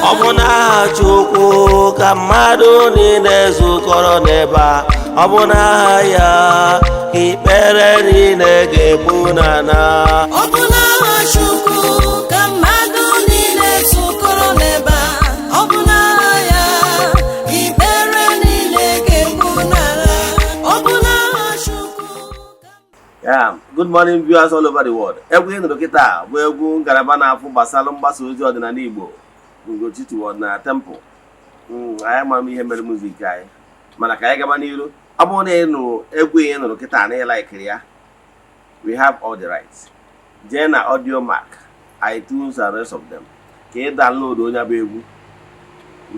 Ọ bụ n'aha Chukwu ka mmadụ niile zukọrọ n'ebe a. Ọ bụ n'aha ya ka ikpere niile ga-egbu n'ala. Ọ bụ n'aha Chukwu ka mmadụ niile zukọrọ n'ebe a. Ọ bụ n'aha ya ka ikpere niile ga-egbu n'ala. Ọ bụ n'aha Chukwu. Yeah, good morning, viewers all over the world. Egwu ị nụrụ kịta bụ egwu ngalaba na-afụ gbasara mgbasa ozi ọdịnala Igbo, Ugochi Ọdịnala Temple. Anyị mara m ihe mere music anyị, mana ka anyị gaba n'iru. Ọ bụrụ na ị nụrụ egwu ị nụrụ kịta na ị like iri ya, we have all the rights. Jee na Audiomack, iTunes and rest of them ka ị download onye bụ egwu.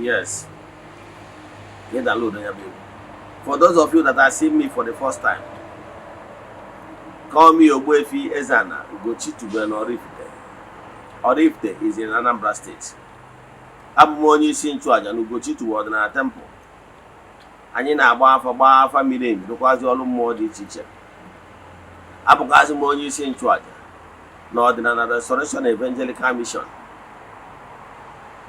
Yes, ka ị download onye bụ egwu. For those of you that are seeing me for the first time, call me Ogbuefi Ezana Ugochi Tubelu Oraifite. Oraifite is in Anambra State. Abụ m onye isi nchụaja na Ugochi Tubelu Ọdịnala Temple. Anyị na-agba afa, gbaa afa miri emi, rụkwazi ọrụ mmụọ dị iche iche. Abụkwazị m onye isi nchụaja na Ọdịnala Restoration Evangelical Mission,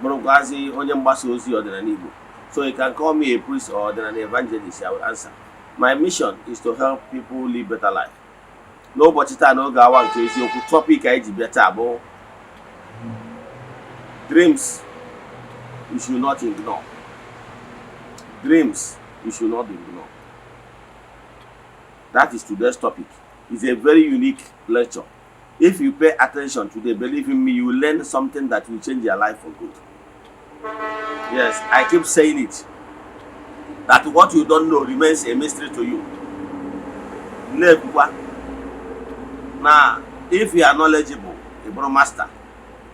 bụrụkwazị onye mgbasa ozi ọdịnala Igbo. So you can call me a priest or ọdịnala evangelist, I will answer. My mission is to help people live better life. N'ụbọchị taa, n'oge awa nke eziokwu, topic anyị ji bịa taa bụ dreams you should not ignore. Dreams you should not ignore. That is today's topic. It's a very unique lecture. If you pay attention today, believe in me, you will learn something that will change your life for good. Yes, I keep saying it, that what you don't know remains a mystery to you. Na-ekwukwa na if you are knowledgeable, ị bụrụ master.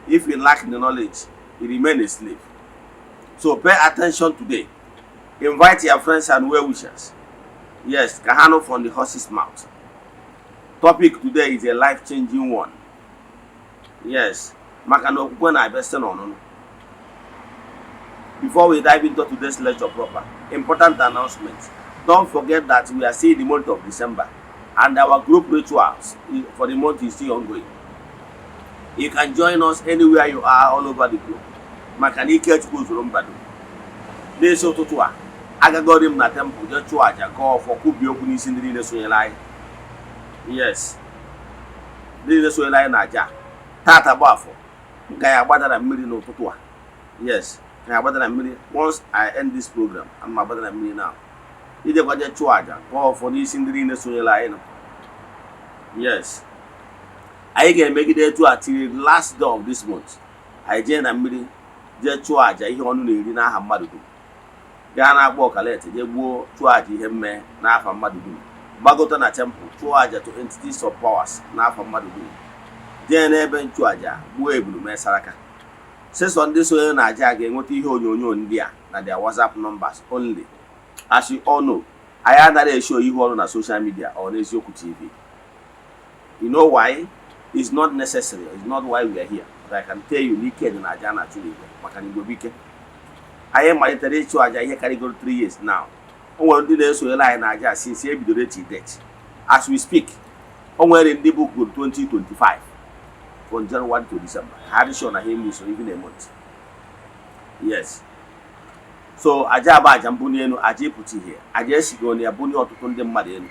If you lack the knowledge, you remain a slave. So pay attention today. Invite your friends and well wishers. Yes, ka ha nụ from the horse's mouth. Topic today is a life changing one. Yes, maka na okwukwe na-abịa site n'ọnụnụ. Before we dive into today's lecture proper, important announcement. Don't forget that we are still in the month of December and our group rituals for the month is still ongoing. You can join us anywhere you are all over the globe, maka na ike Chukwu zuru mbado. N'isi ụtụtụ a, agagori m na temple jee chụọ àjà, gọọ ọfọ, kwubie okwu n'isi ndị niile sonyere anyị. Yes, ndị niile sonyere anyị na àjà tata bụ Afọ. M ga ya agbada na mmiri n'ụtụtụ a. Yes, ka ya agbada na mmiri. Once I end this program, ana m agbada na mmiri now ijekwa jee chụọ àjà, gọọ ọfọ n'isi ndị niile sonyere anyị nọ. Yes, anyị ga-emegide etu a till last day of this month. Anyị jee na mmiri jee chụọ àjà ihe ọnụ na-eri n'aha mmadụ dum, gaa na-akpọ ọkalet jee gbuo, chụọ àjà ihe mme n'afa mmadụ dum, gbagota na temple chụọ àjà to entities of powers n'afa mmadụ dum, jee n'ebe nchụàjà gbuo ebulu, mee saraka. Sesọ ndị sonye na aja ga-enweta ihe onyonyo ndị a na their WhatsApp numbers only. As you all know, anyị anaghị e show ihu ọrụ na social media or n'Eziokwu TV. You know why? It's not necessary. It's not why we are here. But I can tell you n'ike dị na aja na-achụ n'igwe, maka na igwe bụ ike. Anyị malitere ịchụ aja ihe karịgoro 3 years now. O nwere ndị na-esonyere anyị na aja since e bidoro till date. As we speak, o nwere ndị book uru 2025 from January to December. Ha dị sure na ha miss even a month. Yes, so aja bụ aja mbuli elu, aja ịpụta ihe, aja esigo na ya bulie ọtụtụ ndị mmadụ elu.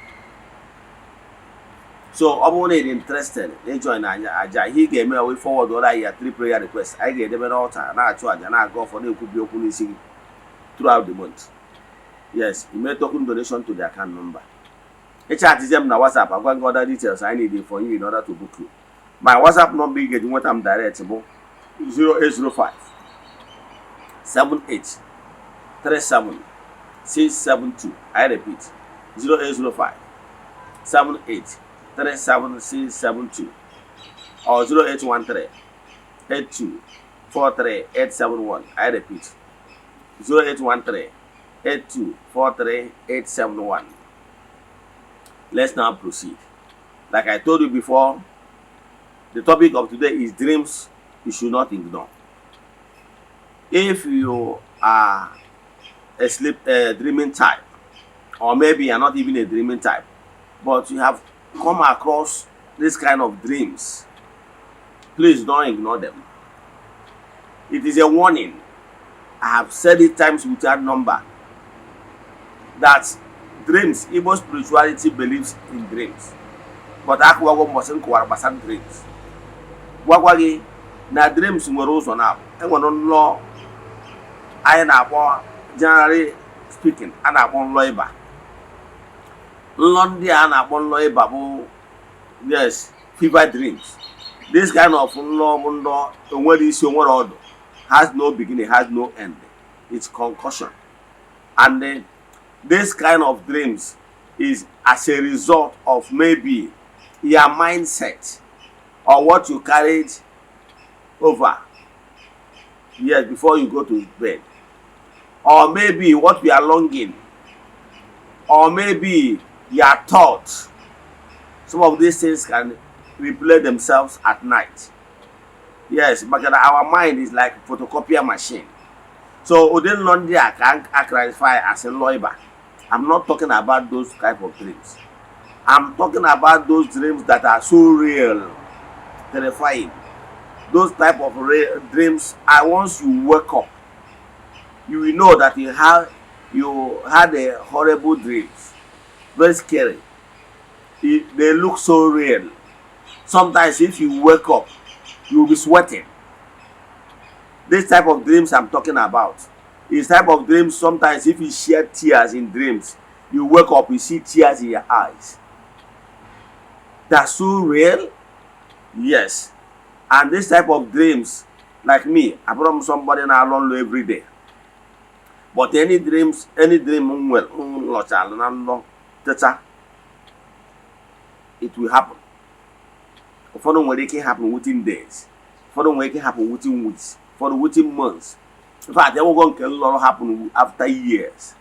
So ọ bụrụ na ị dị interested na ị join anya aja, ihe ị ga-eme wee forward ọrụ anyị ya three prayer request. Anyị ga-edebe n'altar, na-achụ aja, na-aga ọfọ, na-ekwubi okwu n'isi gị throughout the month. Yes, you make token donation to the account number. Ị chat izie m na WhatsApp, agwa gị other details I need for you in order to book you. My WhatsApp number ị ga-eji nweta m direct bụ 0805 78 37 672. I repeat, 0805 78 37672 or 0813 82 43 871. I repeat, 0813 82 43 871. Let's now proceed. Like I told you before, the topic of today is dreams you should not ignore. If you are a sleep dreaming type, or maybe you are not even a dreaming type, but you have come across this kind of dreams, please don't ignore them. It is a warning. I have said it times without number that dreams, Igbo spirituality believes in dreams. But akụwago mbọsị m kụwara gbasara dreams, gwagwa gị na dreams nwere ụzọ na enwere nlọ anyị na-akpọ, generally speaking, a na-akpọ nlọ ịba. Nlọ ndị a na-akpọ nlọ ịba bụ, yes, fever dreams. This kind of nlọ bụ nlọ onwere isi, onwere ọdụ, has no beginning, has no end. It's concussion. And then this kind of dreams is as a result of maybe your mindset or what you carried over, yes, before you go to bed, or maybe what we are longing, or maybe your thoughts. Some of these things can replay themselves at night, yes, maka na our mind is like photocopier machine. So ụdị nlọ ndị a ka a classify as nlọ ịba. I'm not talking about those type of dreams. I'm talking about those dreams that are so real, terrifying. Those type of real dreams are, once you wake up, you will know that you had a horrible dreams, very scary. They look so real. Sometimes if you wake up, you will be sweating. This type of dreams I'm talking about is type of dreams, sometimes if you shed tears in dreams, you wake up, you see tears in your eyes. That's so real, yes. And this type of dreams, like me, abụrụ m somebody na-alọ nlọ every day, but any dreams, any dream m nwere, m lọchalụ na nlọ teta, it will happen. Ụfọdụ nwere ike happen within days, ụfọdụ nwere ike happen within weeks, ụfọdụ within months. In fact, enwego nke nlọrọ happen after years.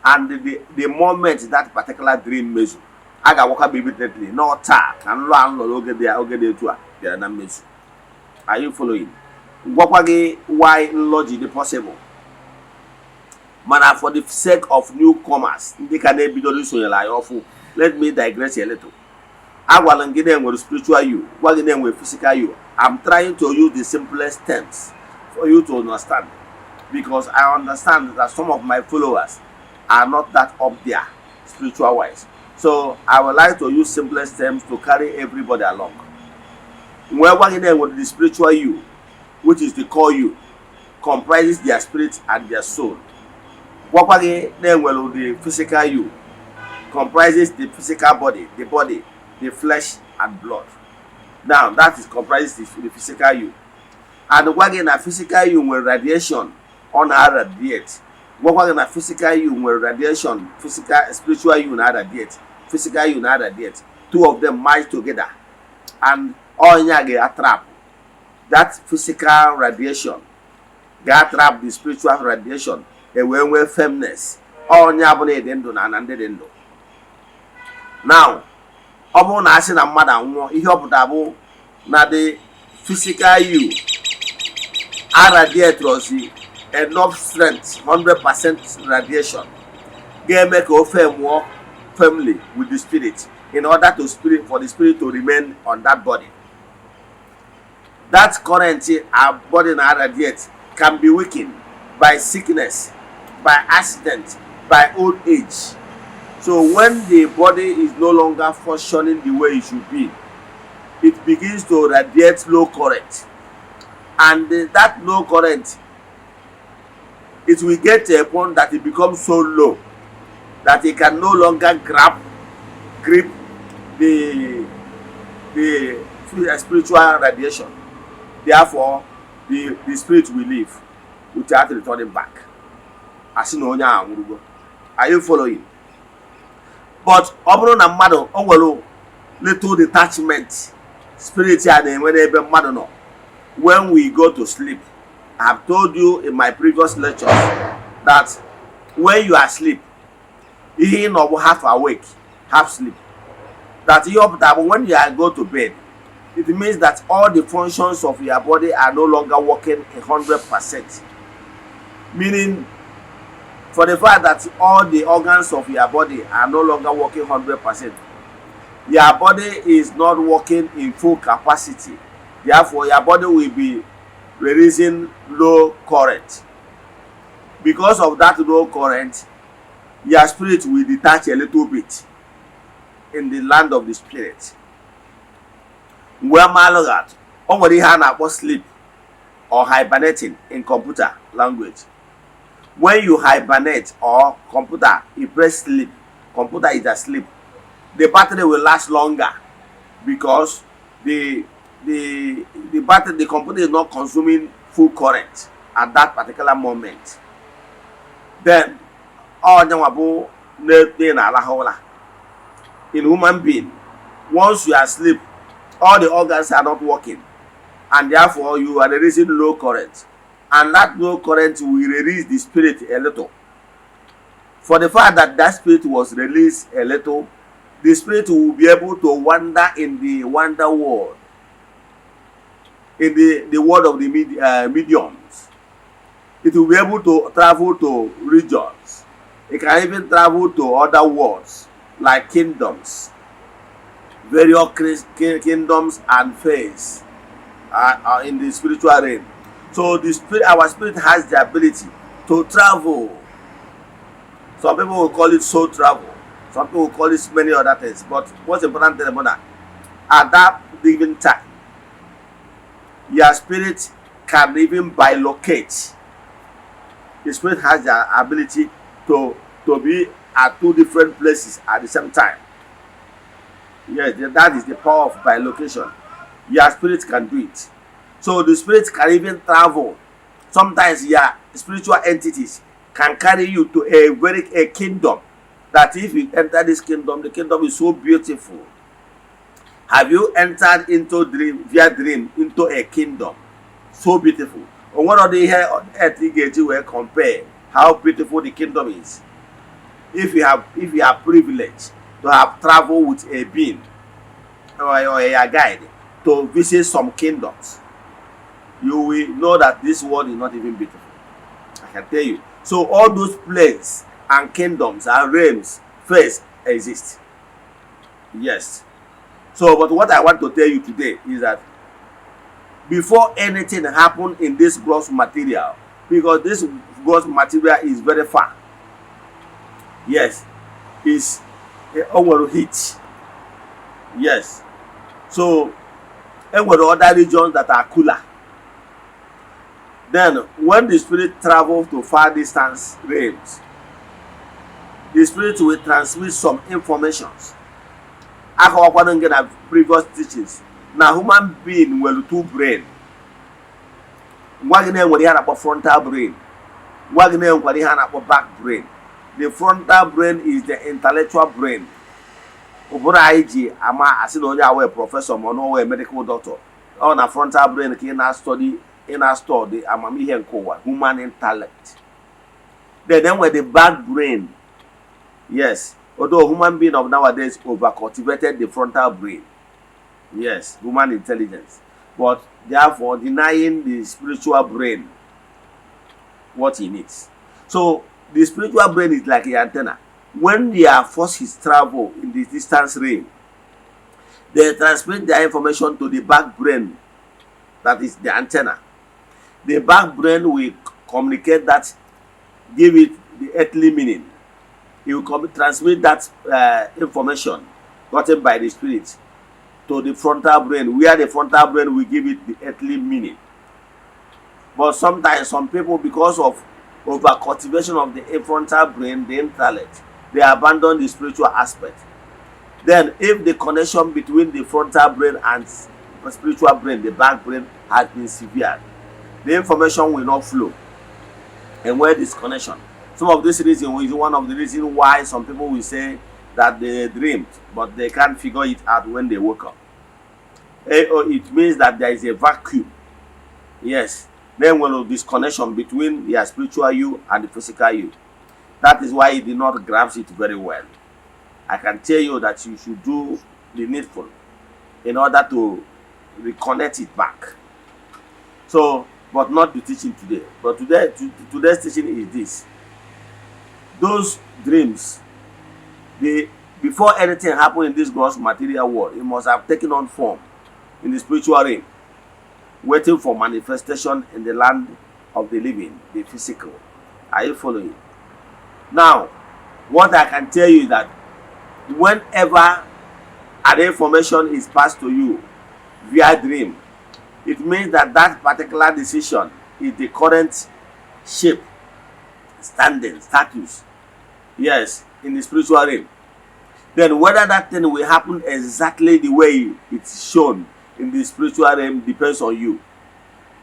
And the moment that particular dream mezu, a ga-agwakwa m immediately nọ taa ka nlọ a nlọrọ oge dị etu a bịara na mmezu. Are you following? Gwakwa gị why nlọ ji dị possible, mana for the sake of newcomers, ndị ka na-ebidoro isonyere anyị ọfụ, let me digress a little. Agwara m gị na enwere spiritual you, gwa gị na enwere physical you. I'm trying to use the simplest terms for you to understand, because I understand that some of my followers are not that up there spiritual wise. So I would like to use simplest terms to carry everybody along. Wee gwa gị na enwere the spiritual you, which is the core you, comprises their spirit and their soul. Gwakwa gị na enwere the physical you, comprises the physical body, the body, the flesh and blood. Now that is comprises the physical you. And gwa gị na physical you nwere radiation ọ na-radiate. Gwakwa gị na physical you nwere radiation, physical, spiritual you na-radiate, physical you na-radiate. Two of them merge together and ọnya ga-atrap that physical radiation, ga-atrap the spiritual radiation, e wee nwee firmness. Ọnya bụ na ịdị ndụ na ana ndị dị ndụ. Now, ọ bụrụ na a sị na mmadụ anwụọ, ihe ọ pụtara bụ na the physical you aradiatrosi enough strength, 100% radiation ga-eme ka o mụọ firmly with the spirit in order to spirit for the spirit to remain on that body. That current our body na radiate can be weakened by sickness, by accident, by old age. So when the body is no longer functioning the way it should be, it begins to radiate low current. And that low current, it will get to a point that it becomes so low that it can no longer grip the spiritual radiation. Therefore, the spirit will leave without returning back. Asị na onye ahụ anwụrụgo. Are you following? But ọ bụrụ na mmadụ o nwere little detachment spirit a na-enwe n'ebe mmadụ nọ when we go to sleep. I have told you in my previous lectures that when you are asleep, ihe ị nọ bụ half awake, half sleep. That ihe ọ pụtara bụ when you are go to bed, it means that all the functions of your body are no longer working 100%, meaning for the fact that all the organs of your body are no longer working 100%, your body is not working in full capacity. Therefore, your body will be releasing low current. Because of that low current, your spirit will detach a little bit in the land of the spirit. Mgbe mmalụ atụ, o nwere ihe a na-akpọ sleep or hibernating in computer language. When you hibernate or computer, you press sleep, computer is asleep, the battery will last longer because the battery, the computer is not consuming full current at that particular moment. Then onyenwa bụ na na-alahụ ụra. In human being, once you are asleep, all the organs are not working, and therefore you are releasing low current, and that low current will release the spirit a little. For the fact that that spirit was released a little, the spirit will be able to wander in the wonder world, in the world of the mediums. It will be able to travel to regions. It can even travel to other worlds like kingdoms, various kingdoms and faiths are in the spiritual realm. So the spirit, our spirit has the ability to travel. Some people will call it soul travel. Some people will call it many other things. But what's important thing about that? At that given time, your spirit can even bilocate. The spirit has the ability to be at two different places at the same time. Yes, that is the power of bilocation. Your spirit can do it. So the spirit can even travel. Sometimes your spiritual entities can carry you to a very a kingdom that if you enter this kingdom, the kingdom is so beautiful. Have you entered into dream via dream into a kingdom so beautiful? O nwere ọdị ihe on earth ị ga-eji wee compare how beautiful the kingdom is. If you have privilege to have traveled with a being or a guide to visit some kingdoms, you will know that this world is not even beautiful. I can tell you. So all those planes and kingdoms and realms first exist. Yes. So, but what I want to tell you today is that before anything happen in this gross material, because this gross material is very far. Yes, is o nwere heat. Yes. So enwere other regions that are cooler. Then when the spirit travel to far distance realms, the spirit will transmit some informations. Akọwakwana gị na previous teachings na human being nwere two brain. Gwa gị na enwere ihe a na-akpọ frontal brain, gwa gị na enwekwara ihe a na-akpọ back brain. The frontal brain is the intellectual brain, ụbụrụ anyị ji ama asị na onye a wee professor ma ọ na wee medical doctor. Ọ na frontal brain ka ị na-study, ị na-store the amamihe nke ụwa, human intellect. Then enwere the back brain. Yes, although human being of nowadays over cultivated the frontal brain, yes, human intelligence, but therefore denying the spiritual brain what he needs. So the spiritual brain is like a antenna. When their forces travel in the distance realm, they transmit their information to the back brain, that is the antenna. The back brain will communicate that, give it the earthly meaning. He will transmit that information gotten by the spirit to the frontal brain, where the frontal brain will give it the earthly meaning. But sometimes some people, because of over cultivation of the frontal brain, the intellect, they abandon the spiritual aspect. Then if the connection between the frontal brain and spiritual brain, the back brain, has been severed, the information will not flow and where disconnection. Some of this reason is one of the reasons why some people will say that they dreamed, but they can't figure it out when they woke up. Oh, it means that there is a vacuum. Yes, then will disconnection between the spiritual you and the physical you. That is why he did not grasp it very well. I can tell you that you should do the needful in order to reconnect it back. So, but not the teaching today. But today, today's teaching is this: those dreams, they before anything happen in this gross material world, it must have taken on form in the spiritual realm, waiting for manifestation in the land of the living, the physical. Are you following? Now, what I can tell you is that whenever an information is passed to you via dream, it means that that particular decision is the current shape, standing, status, yes, in the spiritual realm. Then whether that thing will happen exactly the way it's shown in the spiritual realm depends on you.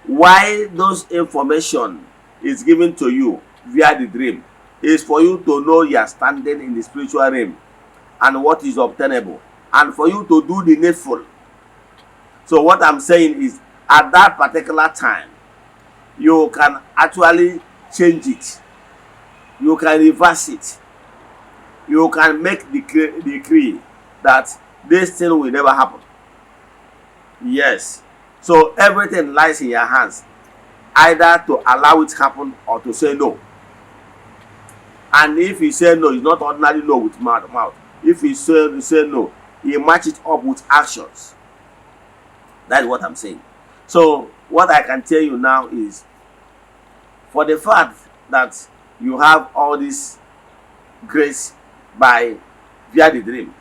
Why those information is given to you via the dream is for you to know your standing in the spiritual realm and what is obtainable, and for you to do the needful. So what I'm saying is, at that particular time, you can actually change it, you can reverse it, you can make the decree that this thing will never happen. Yes. So everything lies in your hands, either to allow it happen or to say no. And if you say no, it's not ordinary no with mouth. If you say no, you match it up with actions. That's what I'm saying. So what I can tell you now is, for the fact that you have all this grace by via the dream,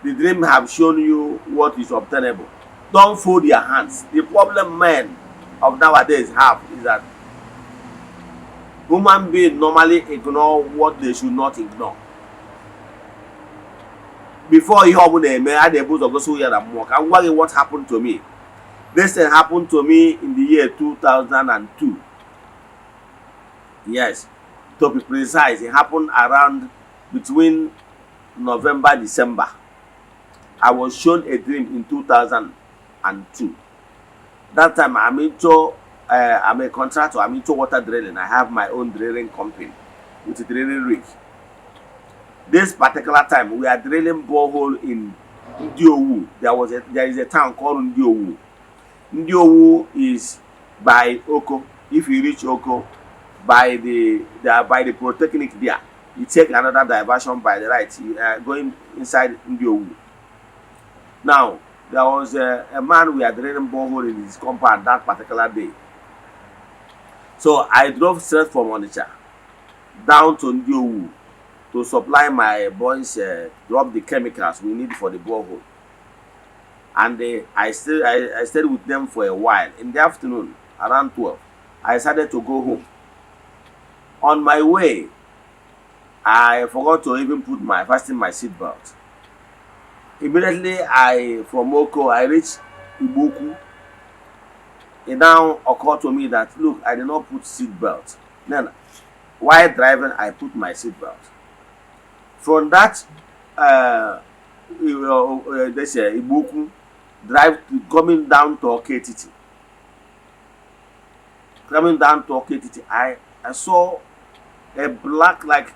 the dream have shown you what is obtainable. Don't fold your hands. The problem men of nowadays have is that human being normally ignore what they should not ignore. Before ihe ọbụla eme, a na-ebu ụzọ gosi ya na mmụọ. Ka m gwa gị what happened to me. This thing happened to me in the year 2002. Yes, to be precise, it happened around between November, December. I was shown a dream in 2002. That time I'm a contractor, I'm into water drilling. I have my own drilling company with a drilling rig. This particular time, we are drilling borehole in Ndiowu. There is a town called Ndiowu. Ndiowu is by Oko. If you reach Oko, by the Polytechnic there, you take another diversion by the right, you are going inside Ndiowu. Now, there was a man we are drilling borehole in his compound that particular day. So I drove straight from Onitsha down to Ndiowu to supply my boys, drop the chemicals we need for the borehole. And I stayed with them for a while. In the afternoon, around 12, I decided to go home. On my way, I forgot to even put my fasten my seatbelt. Immediately I from Oko, I reached Ibuku. It now occurred to me that, look, I did not put seatbelt. Then while driving, I put my seatbelt. From that this Ibuku drive to coming down to Oketiti. Coming down to Oketiti, I saw a black, like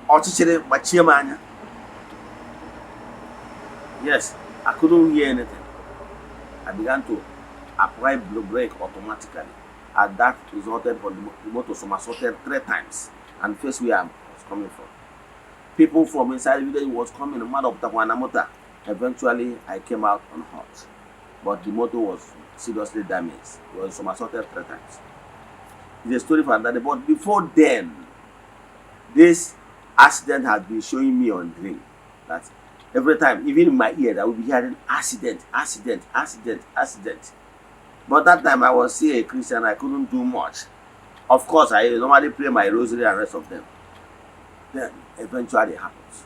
ọchịchịrị gbachie m anya. Yes, I couldn't hear anything. I began to apply the brake automatically, and that resulted for the motor somersaulted three times and face where I was coming from. People from inside the village was coming, mmadụ pụtakwa na moto a. Eventually, I came out unhurt, but the motor was seriously damaged. It was somersaulted three times. It's a story for another day. But before then, this accident has been showing me on dream that every time, even in my ear, I will be hearing accident, accident, accident, accident. But that time I was still a Christian, I couldn't do much. Of course, I normally pray my rosary and rest of them. Then eventually it happens.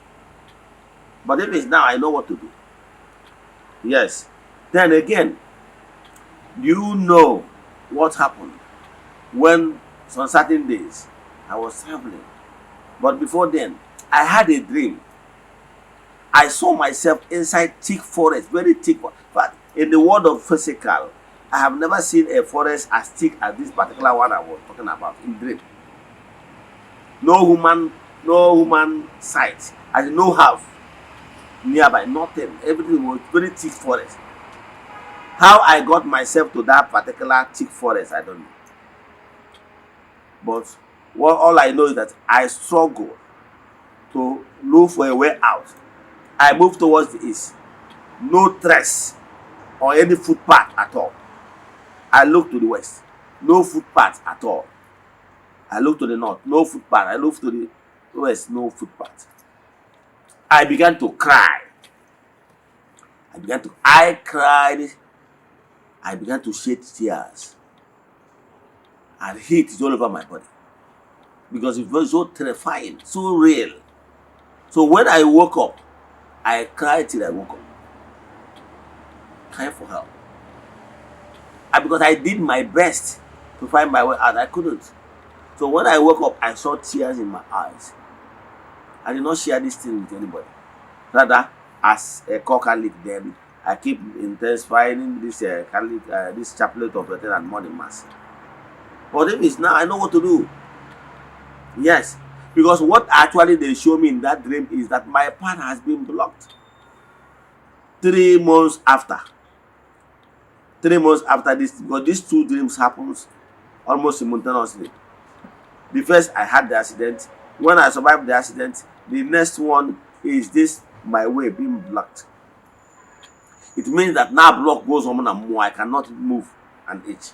But if it's now, I know what to do. Yes. Then again, do you know what happened when some certain days I was traveling? But before then, I had a dream. I saw myself inside thick forest, very thick. But in the world of physical, I have never seen a forest as thick as this particular one I was talking about in dream. No human, no human sight, and no house nearby, nothing. Everything was very thick forest. How I got myself to that particular thick forest, I don't know. But what all I know is that I struggled to look for a way out. I moved towards the east. No trace or any footpath at all. I looked to the west. No footpath at all. I look to the north, no footpath. I look to the west, no footpath. I began to cry. I cried. I began to shed tears. And heat is all over my body. Because it was so terrifying, so real. So when I woke up, I cried till I woke up. Crying for help. And because I did my best to find my way out, I couldn't. So when I woke up, I saw tears in my eyes. I did not share this thing with anybody. Rather, as a core Catholic then, I keep intensifying this Catholic, this chaplet of the and morning mass. But if it's now, I know what to do. Yes, because what actually they show me in that dream is that my path has been blocked. 3 months after, 3 months after this, because these two dreams happens almost simultaneously. The first, I had the accident. When I survived the accident, the next one is this my way being blocked. It means that now block goes on and more. I cannot move an inch.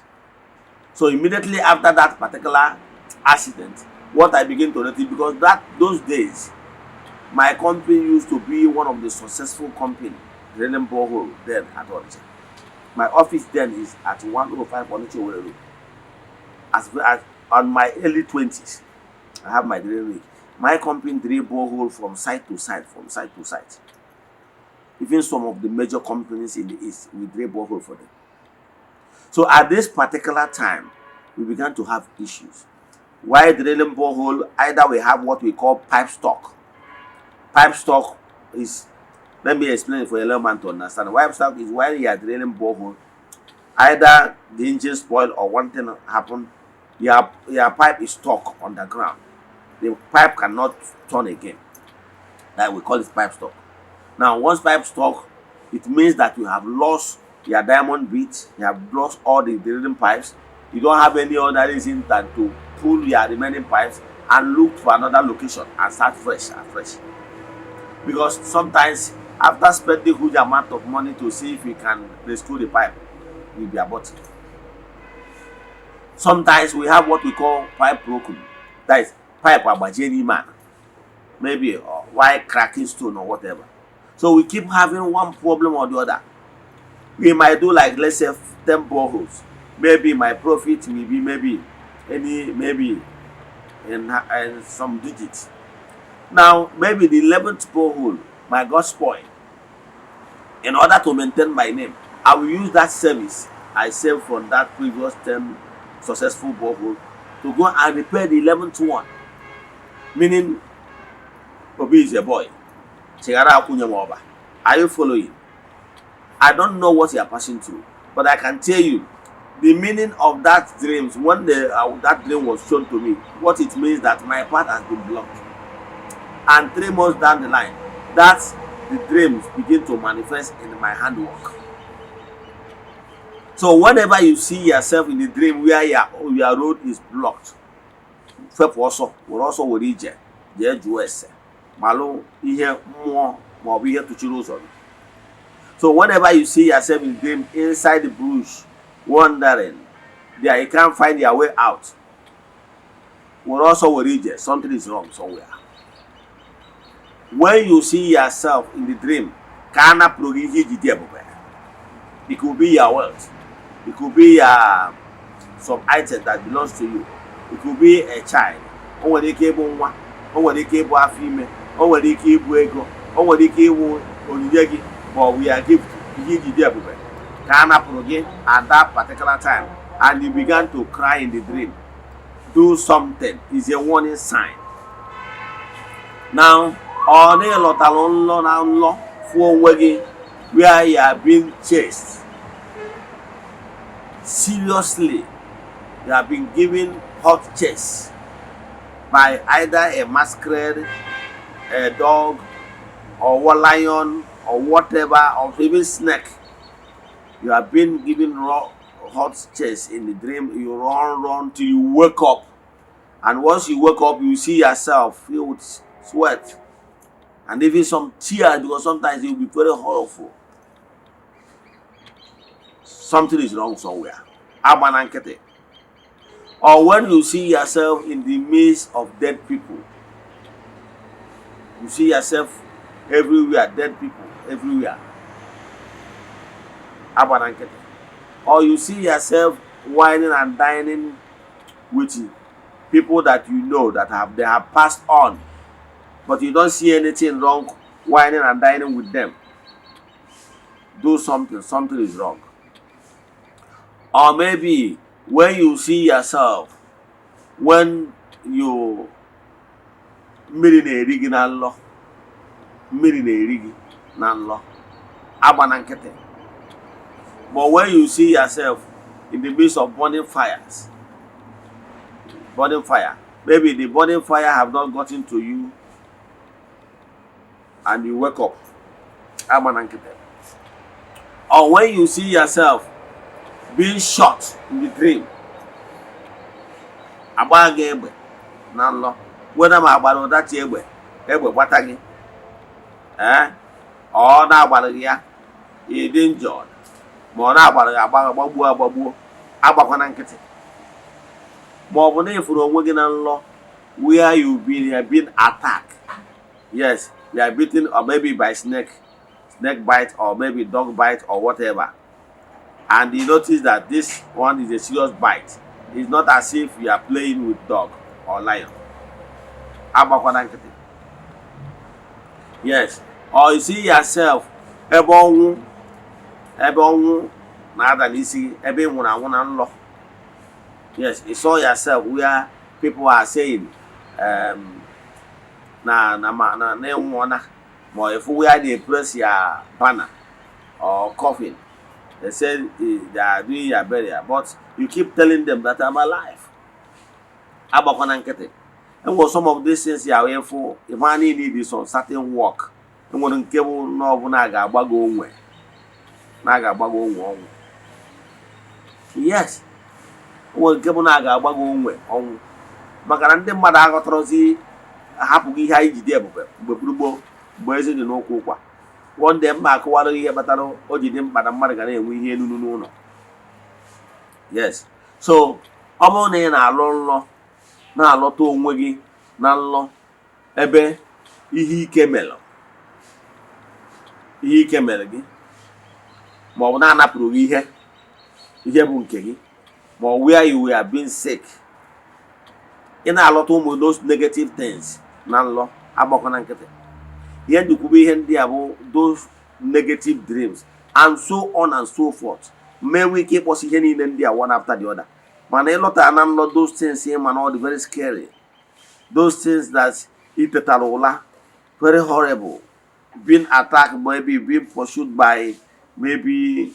So immediately after that particular accident, what I begin to notice, because that those days my company used to be one of the successful company drilling borehole then at Onitsha. My office then is at 105 Onitsha Owerri Road. As on my early 20s, I have my drilling rig. My company drill borehole from site to site, from site to site. Even some of the major companies in the east, we drill borehole for them. So at this particular time, we began to have issues. While drilling borehole, either we have what we call pipe stuck. Pipe stuck is, let me explain it for a layman to understand. Pipe stuck is while you are drilling borehole, either the engine spoil or one thing happen, your pipe is stuck on the ground. The pipe cannot turn again. That we call it pipe stuck. Now, once pipe stuck, it means that you have lost your diamond bit, you have lost all the drilling pipes. You don't have any other reason than to pull your remaining pipes and look for another location and start fresh and fresh. Because sometimes after spending huge amount of money to see if you can rescue the pipe, you'll be aborted. Sometimes we have what we call pipe broken. That is pipe agbajie n'ime ala, maybe while cracking stone or whatever. So we keep having one problem or the other. We might do, like, let's say 10 boreholes. Maybe my profit will be maybe any maybe in some digits. Now maybe the 11th borehole might got spoiled. In order to maintain my name, I will use that service I saved from that previous 10 successful borehole to go and repair the 11th one. Meaning, Obi is a boy. Chighara akwụnye m ọba. Are you following? I don't know what you are passing through, but I can tell you the meaning of that dreams. When the that dream was shown to me, what it means that my path has been blocked, and 3 months down the line, that the dreams begin to manifest in my handwork. So whenever you see yourself in the dream where your road is blocked, fepụ ọsọ, were ọsọ were ije jee jụọ ese malụ ihe mmụọ maọbụ ihe tụchiri ụzọ gị. So whenever you see yourself in dream inside the bush, wandering there, you can't find your way out, were ọsọ were ije, something is wrong somewhere. When you see yourself in the dream ka a napụrụ gị ihe iji dị ebube, it could be your wealth, it could be your some item that belongs to you, it could be a child, o nwere ike ịbụ nwa, o nwere ike ịbụ afọ ime, o nwere ike ịbụ ego, o nwere ike ịbụ onyinye gị ma ọ bụ ya gift, ihe iji dị ebube ka a napụrụ gị at that particular time and you began to cry in the dream, do something. Is a warning sign. Now, ọ na ịlọtara nlọ na nlọ fụọ onwe gị where you are being chased seriously, you have been given hot chase by either a masquerade, a dog or a lion or whatever, or even snake. You have been given raw hot chase in the dream. You run, run till you wake up, and once you wake up, you see yourself filled with sweat and even some tears, because sometimes it will be very horrible. Something is wrong somewhere. Agba na nkịtị. Or when you see yourself in the midst of dead people, you see yourself everywhere, dead people everywhere, agbana nkịtị. Or you see yourself wining and dining with people that you know that have they have passed on, but you don't see anything wrong wining and dining with them, do something, something is wrong. Or maybe when you see yourself when you mmiri na-eri gị na nlọ, mmiri na-eri gị na nlọ, agbana nkịtị. But when you see yourself in the midst of burning fires, burning fire, maybe the burning fire have not gotten to you and you wake up, agbana nkịtị. Or when you see yourself being shot in the dream, agba gị egbe na nlọ, weda ma agbara ụdachi egbe, egbe gbata gị, ee, ọ na-agbara gị ya, ị dị njọ, ma ọ na-agbara gị agba, agbagbuo agbagbuo, agbakwana nkịtị. Ma ọ bụ na ịfụrụ onwe gị na nlọ where you have been attacked, yes, you are beaten, or maybe by snake, snake bite, or maybe dog bite or whatever, and you notice that this one is a serious bite. It's not as if you are playing with dog or lion, agbakwana nkịtị. Yes, or you see yourself ebe ọnwụ na-ada n'isi gị, ebe ị nwụrụ anwụ na nlọ. Yes, you saw yourself where people are saying na na na na ịnwụọna, ma ọ ifu where they press your banner or coffin. They say they are doing your burial, but you keep telling them that I'm alive, agbakwana nkịtị. Enwere some of these things ya wee fụ ife a niile dị some certain work. Enwere nke bụ na ọ bụ na a ga-agba gị onwe, na a ga-agba gị onwe ọnwụ. Yes, enwere nke bụ na a ga-agba gị onwe ọnwụ, maka na ndị mmadụ aghọtọrọzi, ahapụghị ihe anyị jide ebube mgbe gburugburu, mgbe eze dị n'ụkwụ ụkwa. One day mma akụwara ihe kpatara o ji dị mkpa na mmadụ ga na-enwe ihe enunu n'ụlọ. Yes, so ọ bụrụ na ị na-alọ nlọ, na-alọta onwe gị na nlọ ebe ihe ike mere, ihe ike mere gị, ma ọ bụ na-anapụrụ gị ihe, ihe bụ nke gị, ma ọ where you were being sick, ị na-alọta ụmụ those negative things na nlọ, agbakwana nkịtị. Ihe njikwube ihe ndị a bụ those negative dreams and so on and so forth. Menwe ike ịkpọsị ihe niile ndị a one after the other, mana ịlọta na nlọ those things, ị ma na ọ dị very scary, those things that ị tetara ụla very horrible, being attacked, maybe being pursued by maybe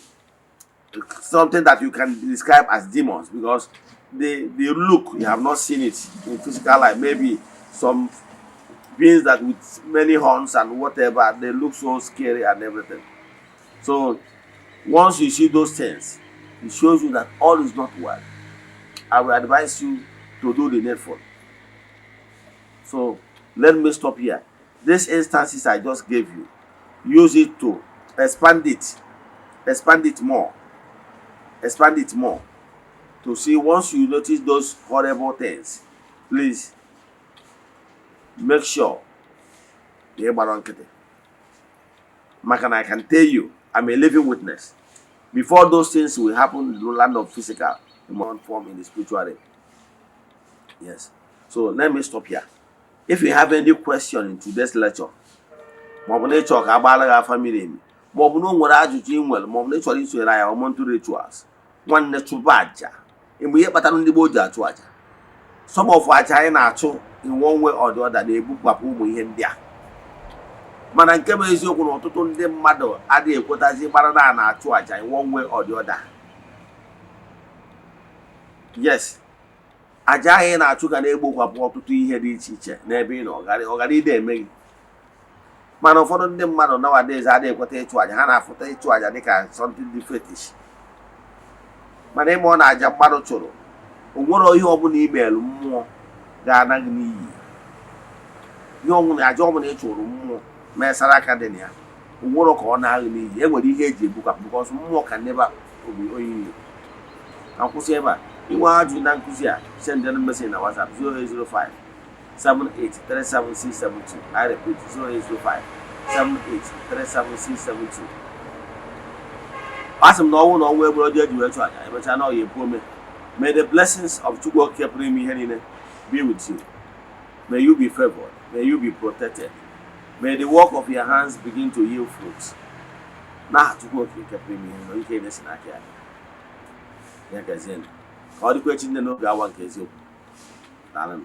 something that you can describe as demons, because the look, you have not seen it in physical life, maybe some beings that with many horns and whatever, they look so scary and everything. So once you see those things, it shows you that all is not well. I will advise you to do the needful. So let me stop here. These instances I just gave you, use it to expand it, expand it more, expand it more to see. Once you notice those horrible things, please make sure na ị gbara nkịtị, maka na I can tell you, I'm a living witness, before those things will happen in the land of physical, in one form in the spiritual realm. Yes, so let me stop here. If you have any question in today's lecture, maọbụ na ịchọ ka agbaala gị afa miri emi, maọbụ na o nwere ajụjụ ị nwere, maọbụ na ị chọrọ isonyere anyị monthly rituals, nwanne, chụba aja. Mgbe ihe kpatara ndị gboo ji achụ aja, some of aja anyị na-achụ in one way or the other na-ebukwapụ ụmụ ihe ndị a. Mana nke bụ eziokwu na ọtụtụ ndị mmadụ adịghị ekwetazi gbara na a na-achụ aja in one way or the other. Yes, aja ahụ ị na-achụ ga na-egbokwapụ ọtụtụ ihe dị iche iche n'ebe ị nọ, ọ ghara ide eme gị. Mana ụfọdụ ndị mmadụ nowadays adịghị ekweta ịchụ aja. Ha na-afụta ịchụ aja dịka something dị fetish. Mana ịma ọ na aja mmadụ chụrụ, o nwere ihe ọbụla imeelụ mmụọ ga-ana gị n'iyi. Ihe ọbụla, aja ọbụla ị chụrụ mmụọ mesara aka dị na ya, o nwere ka ọ na-aghị n'iyi. E nwere ihe eji egbukapụ, because mmụọ ka never obi onye iro. Ka m kwụsị ebe a. Inwe ajụjụ na nkụzi a, send them message na WhatsApp 0805 7837672. I repeat, 0805 7837672. Asị m na ọnwụ na ọnwụ egburu ọjọọ eji wee chụ aja emechaa na ọ ya epu ome. May the blessings of Chukwu Okike pụrụ ime ihe niile be with you. May you be favored. May you be protected. May the work of your hands begin to yield fruit. N'aha Chukwu Okike pụrụ ime ihe niile, ike na-esi n'aka ya. Ya gazienụ. Ka ọ dịkwa echi nne n'oge awa nke eziokwu. Daalụ.